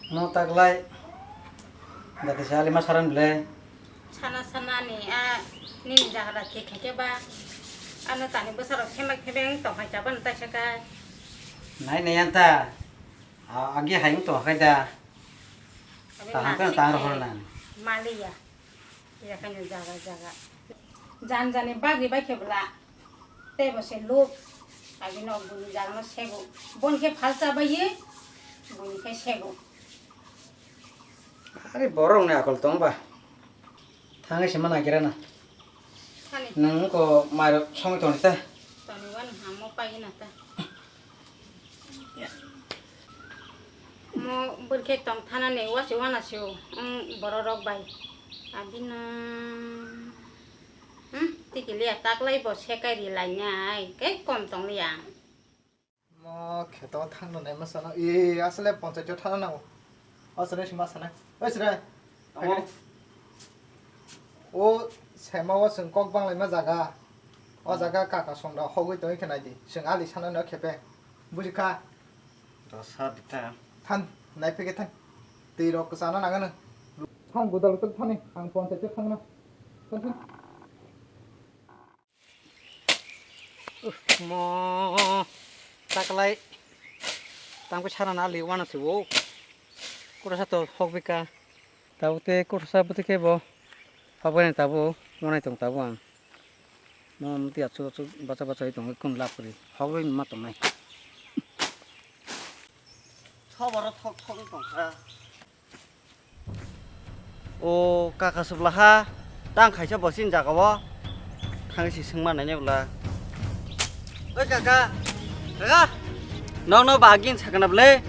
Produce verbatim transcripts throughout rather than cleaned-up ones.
Mo taklai. Dati sa lima saran ble. Sana sana ni a nini jaga da thik khe ba. Ano tani bwsarok semak thebeng tong hai chaban ta sekai. Nai nai anta. A, agi hai to hai da. Abi Tahang na kan sik tang khe rohor na. Maliya. Ya kan jaga jaga. Jan jani bagwi bai khe bla. Tei bo se luk. Abi no buni jaga no sego. Bon khe phalsa bai ye. Buni khe sego. Ari borok ni akol tong ba. Thangwi se mana gira na. Thani. Nang ko mairok songwi tong ta. Tani wan hamo pai na ta. Mo bwrkhe tong thana ni wasi wana sio, ang borok rok bai. Abino, hmm, tikiliya taklai bo sekai ri lainai, kai kom tong liya. Mo kheto thangno nai masano, e, asle ponchayat thana nango. O sre sima sana. Oi sre. Tamo. O sema o chwng kok banglaima jaga. O jaga kaka songra hogwi tongwi khe naidi. Chwng ali sanani o khepe. Buji kha. Dosa dita. Than, nai phege than. Twi rok kwchana nangano. Than gudal tok thani, ang ponchayat thangna. Than, than. Mo taklai tangkhe sana na li wana se wo. Kura sa to hok bika. Tabo te kura sa bwtwi khe bo. Hok bai tabo wanai tong tabo ang. Mo muti achu achu bacha bacha hai tong kun lap kri. Hok bai ma tong nai. Thok oro thok thok tong kha. O kaka subla ha, tang khaisa bo chini jaga o thang si swngma nai bwla. Oi kaka, kaka, nokno bagin sakna bwle,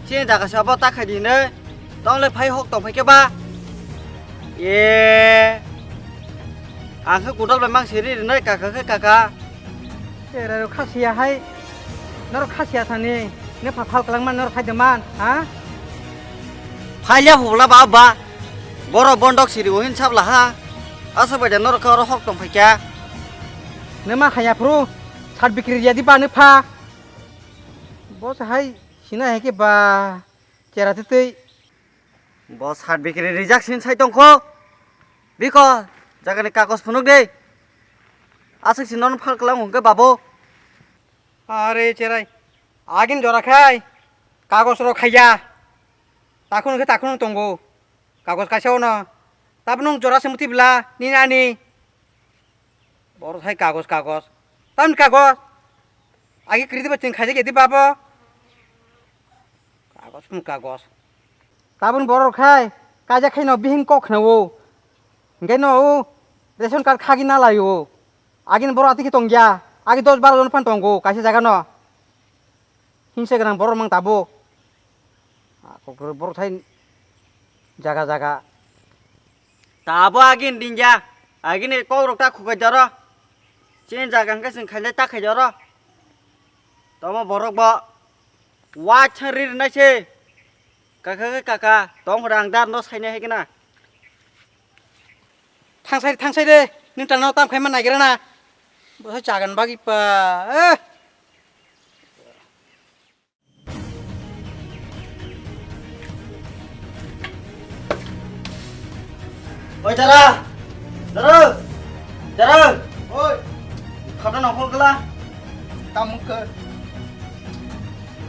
chini jaga se abo ta khai di hinwi, tong le phai hok tong phai khe ba. E, ang khe kudal bai mang siri rinai kaka khe kaka. Era ro khasiya hai. Norok khasiya thani. Ne pha phal kwlangman norok phai de man, ha? Phailia phubla ba ba. Borok bondok siri o hin sabla ha. Asa bai de norok khe oro hok tong phai kya. Ne ma khaya phru. Sat bikri ya di ba ne pha. Bo sa hai sina hai ke ba. Chera twi twi. Bo sat bikri rijak sin sai tongkho. Biko, jagani kagos phunuk de. Aswk si nono phal kwlang hwnkhe babo. Are cherai. Agin jora khai. Kagos rok khaiya. Takhun khe takhun tongo. Kagos kaisa ono. Tabuk nwng jora se muti bla, nini ani. Boro hai kagos, kagos. Tamni kagos? Agi kiri diba chwng khaijak ya di babo? Kagos, hmm, kagos. Tabun borok khai, kaijak khai no bihing kok khna o. Hingke no o ration card khagi na lai o. Agin boro ati khe tong ya. Agi dos baro jon phan tongo, kaisa jaga no. Hingse gwnang borok mang tabuk. Ah, kokro borok thai jaga jaga. Tabo agin dinja. Agini kokrok ta khukai doro. Chin jaga hingke sing khailai ta khai doro. Tomo borok bo. Wa chari rinai se. Kaka kaka. Tong rang dar no sainai hai gana. Thangsai thangsai de. Nini talno tam khaima nagira na. Bo jagan bagi pa. Eh. Oi, Dara! Dara! Dara! Oi! Khata nongkhor gla. Tamung khe.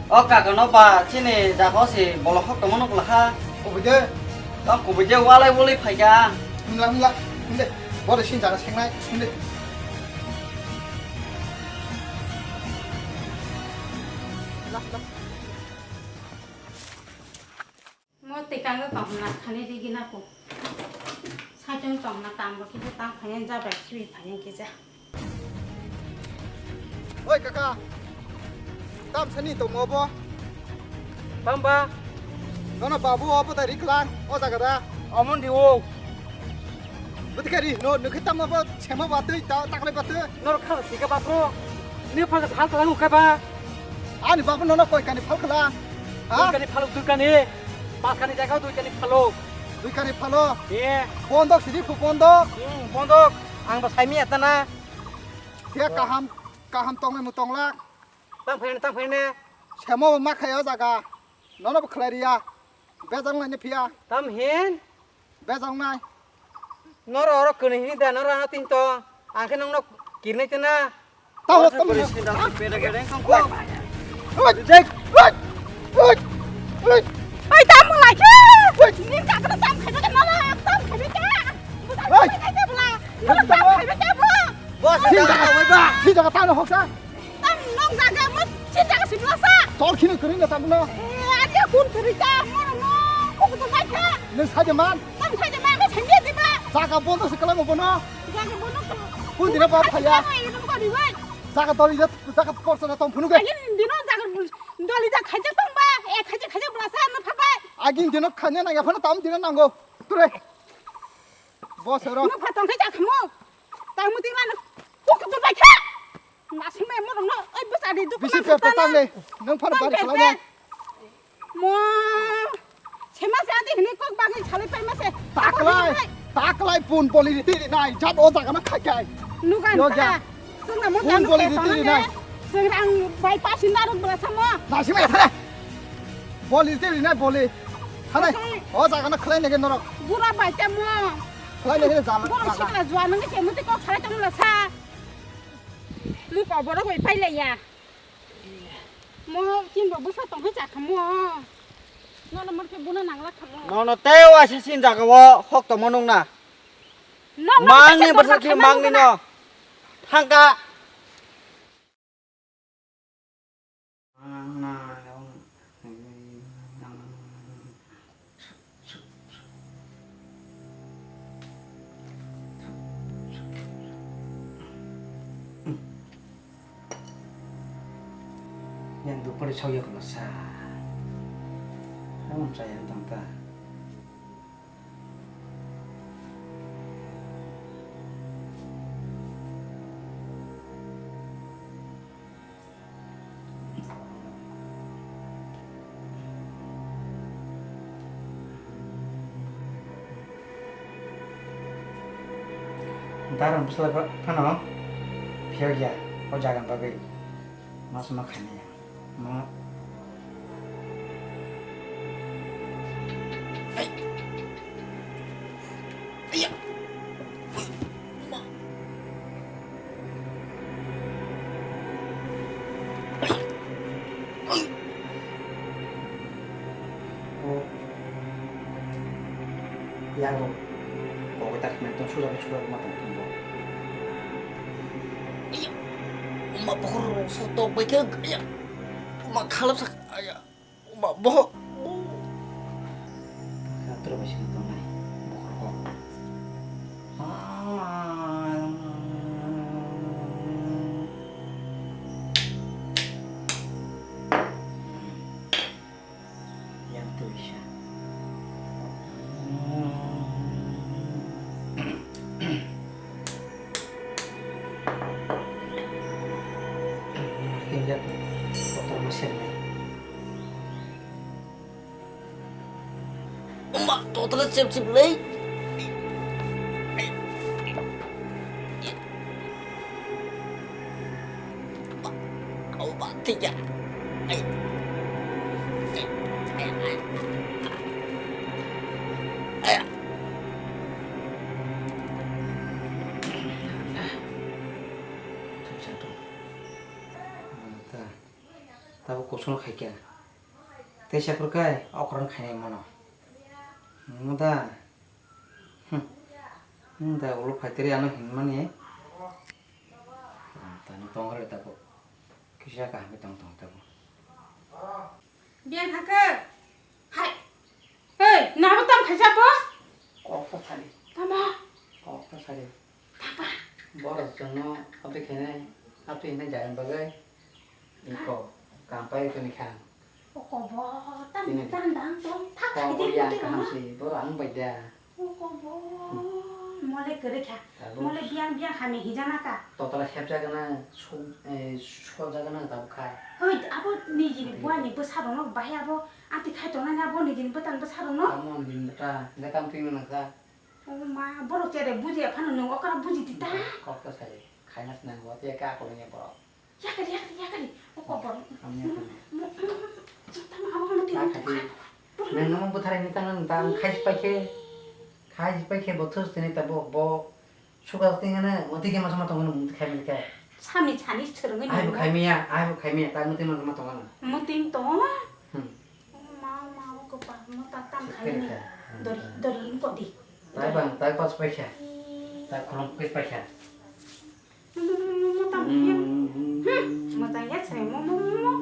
O kaka no ba chini jaga o se bolok hok tongma nukla ha. Kubui de. Tang kubui de walai wali phaikha. Himla himla. Himde. Bode sin jaga sengnai. Himde. Mo tikang tong na khani di gina ko. Saichung tong na tam bo kisa tang phai ja bai sui phai kisa. Oi kaka. Tam sani tong mo bo. Tamba. Nono babu obo da riklang o jaga da. Omon di o. Bwtwi khe ri, no, nukhe tamo bo sema batwi, ta, takle batwi. Nor kha sika batro. Ni pha phal kalang uka ba. Ani babu nono koi kani phal khala. Ha? Dui kani phalo, dui kani. Pas kani jaga dui kani phalo. Dui kani phalo. Ye. Bondok sidi phu bondok. Hmm, bondok. Ang ba saimi atana. Dia kaham, kaham tongnai mu tonglak. Tang phaine, tang phaine. Sema ma khayo jaga. Nono bo khlai riya. Bejak nai ni phiya. Tam hin? Bejak nai. Noro oro kwnwi hini da, noro ano tin to. Ang khe nongno kirnai tena. Tamo, tamo. Bwrwi sinda pere pere wngkha. Oi. Oi. Oi. Oi. Oi, tamo lai khe. Oi. Ni chakra tam khai khe noro tam khai khe. Oi. Tam khai khe bula. Boss, sinda. Sinda tamo hoksa. Tam nong jaga mo sinda ka sibla sa. Tol khini kering na tamo no. Eh, aja kun kering ta, mo no. Kok to bai kha. Nang saja man. Tam saja man, mo sengge di ba. Jaga bondo se kalang bono. Jaga bondo ko. Kun dina ba phaya. Jaga doli jat, jaga porsa na tom phunu ge. Aja dino jaga doli jaga khaja tong ba. Eh, khaja khaja bla sa no pha ba. Agin dino khanya na ya phano tam dino nango. Ture. Boss ro. No pha tong khaja khamo. Tamo tingla no. Kok to bai kha. Nasing mai mo no, oi bwsa di duk. Bisi pe pe tang le, nang phar bar khlai na. Mo, sema se adi hini kok bagi chali pai ma se. Taklai, taklai pun boli riti ri nai, jat o jaga na khai kai. Nugan ta. Sung na mo pun boli riti ri nai. Sung rang bai pa sin daruk bela samo. Nasing mai thare. Boli riti ri nai boli. Thare. O jaga na khlai ne ge norok. Bura bai ta mo. Khlai ne ge jala. Bura sikla jua nang ke mo te kok khlai tong la sa. Mo koboro bai pailaiya. Mo chin bo bwsa tong khe cha kha mo. Nono mar khe buna nangla kha mo. Nono tei waisa chin jaga o hok tongma nung na. Mangni bwsa khe mangni no. Thangka. Yang dupari soyok lo sa. Kamu saya tangka. Darang bwsla phano phiyok ya o jaga ni bagwi ma se ma khainai ya. Ma. Ai. Aiya. Ui. Ma. Ai. Ui. O. Yang rok. Kok ta khna tong suja suja ma tong tong bo. Aiya. Ma bokhor rok so tok bai khe. Aiya. Ma khalap sak. Aiya. Ma bo. Kha tro bai sini tongnai. Bokhor kok. Yang tuisa. Yang kotor mesin nih. Uma, totala chep chep lei. Kau ba tiga. Ai. Ai. Ai. Ai. Tabuk kosono khaikha. Teisa phuru khai okran khainai mano. Nwng da. Hm. Nwng da ulo phaitari ano hinmani. Tani tongre tako. Kisa kaham tong tong tako. Biang hakhe. Hai. Hei, nabo tam khaisa bo? Kok ta sari. Tama? Kok ta sari. Tama? Borok chwngno abdi khainai, abdi hinai jani bagwi. Iko, kampai toni kha. Oko bo, tam tini. Tam dang tong thak kok khai bo de yang tini kaham no? Si, borok ang bai da. Oko bo, mole kwrwi kha. Tabuk. Mole biang biang hamya hijana ka. Totala sepjagana, su-, eh, sojagana tabuk khai. Hoi, abo nijini buani bwsarokno bahai abo. Amtwi khai tongnani abo nijini bwtang bwsarokno? Amo nijini bwta, je kam twi mwnakha. O ma, borok chere bujiya phano nwng okra buji di ta. Kok ta sai, khaina se nango, tei ka akolni borok. Yakari, yakari, yakari. O kok borok. Amni akolni. Mo, mo, mo, mo, tamo abo hano twi. Ka khaidi. Borok Nang nang bwtharai ni tang nang tang khai pai khe. Khai pai khe bo thus tini ta bo bo suka tini ne mati khe masa ma tong nang khai mani khe. Sami chani swrwngwi Ai bo nang khai miya, ai bo khai miya, ta mati ma ma tong nang. Muting to. Hmm. Ma ma ko pa mo ta tam khai Khe ni. khe. Dori dori ko di. Tai bang, tai pas pai khe. Tai khulum khe pai khe. Mo tam ya. Hmm, mo tam ya chai mo mo mo.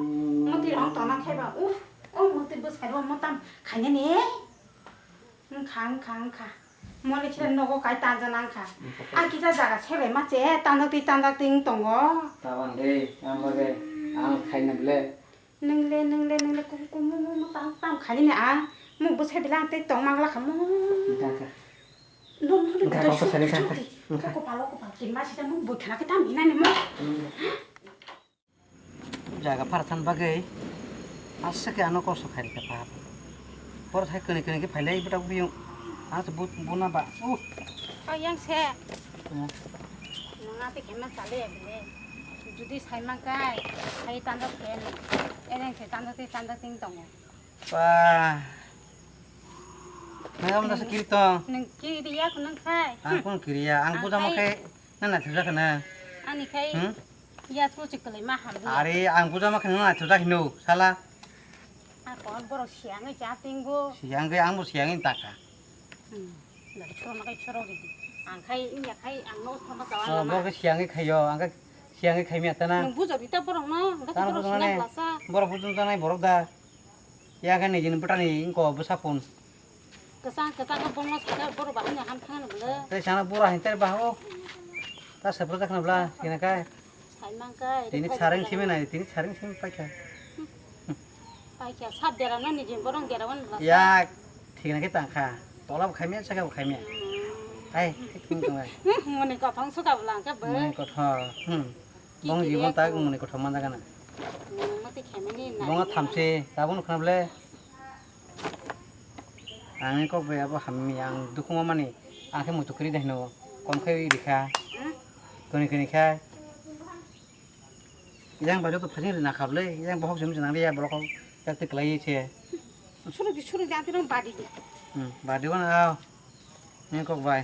Mo ti rong tona khai ba. Uf. O mo ti bus khai mo tam khai ne ne. Wngkha wngkha wngkha. Mo le chira nogo kai tanja nang kha. A kisa jaga sebe ma che tanjak ti tanjak ti wng tongo. Tabang de, ang lage, ang khai na ble. Nung le nung le nung le kum kum mo mo mo tam tam khai ne a. Mo bus khai bilang te tong mang la kha mo. Wngkha wngkha. No no no. Wngkha, kok sani wngkha, wngkha. Ko palo ko palo kin ma sita mo bui khana ke tam ina ne mo. Jaga phar than bagwi aswk khe ano kosto khai rikha pahar. Boro thai kwnwi kwnwi khe phailai bwtak biyung. Ano to bu bu na ba. Uh. O yang se. Hmm. Nang ati khe ma chale ya bile. Judi sai mang kai, sai tando khe ni. Ereng se tando te tando ting tongo. Pa. Nang am da se kiri tong. Nang kiri ya kunang khai. Ang kun kiri ya. Ang Ang buja ma khai. khe. Nang naithok jak na? Ani khai Hmm? Yasku chikle ma hamdi. Are ang buja ma kheno naithok jak hino sala. A kon borok siyangwi cha tinggo. Siyangwi ang bo siyangwi taka. Hmm. Dari choro ma kai choro ridi. Ang khai inya khai ang no thoma kawa Oh, nama. Borok siyangwi khayo, ang khe siyangwi khaimya tana. Nung bujo rita borok no, ang khe Tano borok bujo sinang mane, lasa. Borok bujo tanai borok da. Ya khe nijini bwtani ingko bwsa phone. Kwchang kwchang khe bongno sakhe borok ba wngya ham thangno bwle. Tei sana bura hinter baho. Ta sepro ta khna bla kina kai. Sai mang kai. Tini saring simi nai, tini saring simi paikha. Paikha sab dera no nijini borok dera wan bwla. Ya thikna khe tangkha. Tola bo khaimya, saka bo khaimya. Ai, thik thik tongnai. Moni kothong suka bwla khe bo. Moni kothong. Hmm. Bong jibon tak muni kothok manjak gana. Mati khaimani nai. Bongo thamse, tabuk nukha ble. Ang ni kok bai abo hamya, ang dukhu mamani. Ang khe muitu kwrwi dai hino. Kom khe rikha. Hmm? Kuni kuni kha. Yang bai joto phajing rina kha ble. Yang bohok jom jana ya bolok kok. Yak te klai se. Suru di suru di anti nang badi di. Hmm, badi wan au. Ni kok bai.